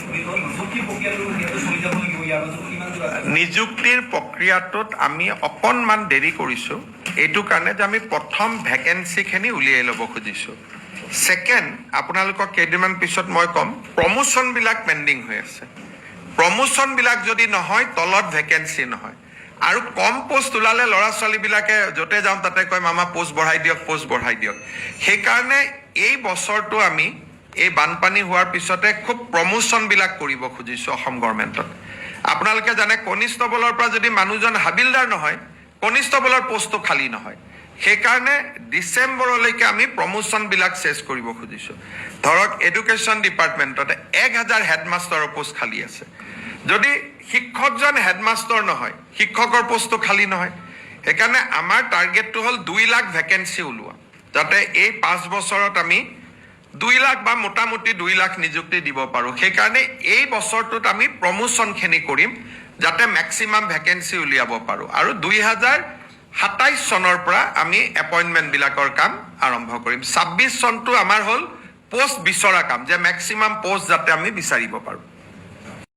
চলিত নিযুক্তি প্ৰক্ৰিয়াটো যিহেতু চলি যাব লাগিব, ইয়াৰ মাজত কিমান দূৰ আছে? নিযুক্তিৰ প্ৰক্ৰিয়াটোত আমি অকণমান দেৰি কৰিছোঁ এইটো কাৰণে যে আমি প্ৰথম ভেকেঞ্চিখিনি উলিয়াই ল'ব খুজিছোঁ। ছেকেণ্ড, আপোনালোকক কেইদিনমান পিছত মই ক'ম, প্ৰমোশ্যনবিলাক পেণ্ডিং হৈ আছে। প্ৰমোশ্যনবিলাক যদি নহয়, তলত ভেকেঞ্চি নহয়। আৰু কম পোষ্ট ওলালে ল'ৰা ছোৱালীবিলাকে য'তে যাওঁ তাতে কয়, "মামা, পোষ্ট বঢ়াই দিয়ক, পোষ্ট বঢ়াই দিয়ক।" সেইকাৰণে এই বছৰটো আমি এই বানপানী হোৱাৰ পিছতে খুব প্ৰমোশ্যনবিলাক কৰিব খুজিছোঁ অসম গভৰ্ণমেণ্টত। আপোনালোকে জানে, কনিষ্টবলৰ পৰা যদি মানুহজন হাবিলদাৰ নহয়, কনিষ্টবলৰ পোষ্টটো খালী নহয়। সেইকাৰণে ডিচেম্বৰলৈকে আমি প্ৰমোশ্যনবিলাক শেষ কৰিব খুজিছোঁ। ধৰক, এডুকেশ্যন ডিপাৰ্টমেণ্টত 1000 হেডমাষ্টাৰৰ পোষ্ট খালী আছে। যদি শিক্ষকজন হেডমাষ্টৰ নহয়, শিক্ষকৰ পোষ্টটো খালী নহয়। সেইকাৰণে আমাৰ টাৰ্গেটটো হ'ল 2 লাখ ভেকেঞ্চি ওলোৱা, যাতে এই 5 বছৰত আমি 2 লাখ বা মোটামুটি 2 লাখ নিযুক্তি দিব পাৰোঁ। সেইকাৰণে এই বছৰটোত আমি প্ৰমোশ্যনখিনি কৰিম, যাতে মেক্সিমাম ভেকেঞ্চি উলিয়াব পাৰোঁ। আৰু 2027 চনৰ পৰা আমি এপইণ্টমেণ্টবিলাকৰ কাম আৰম্ভ কৰিম। 26 চনটো আমাৰ হ'ল পোষ্ট বিচৰা কাম, যে মেক্সিমাম পোষ্ট যাতে আমি বিচাৰিব পাৰোঁ।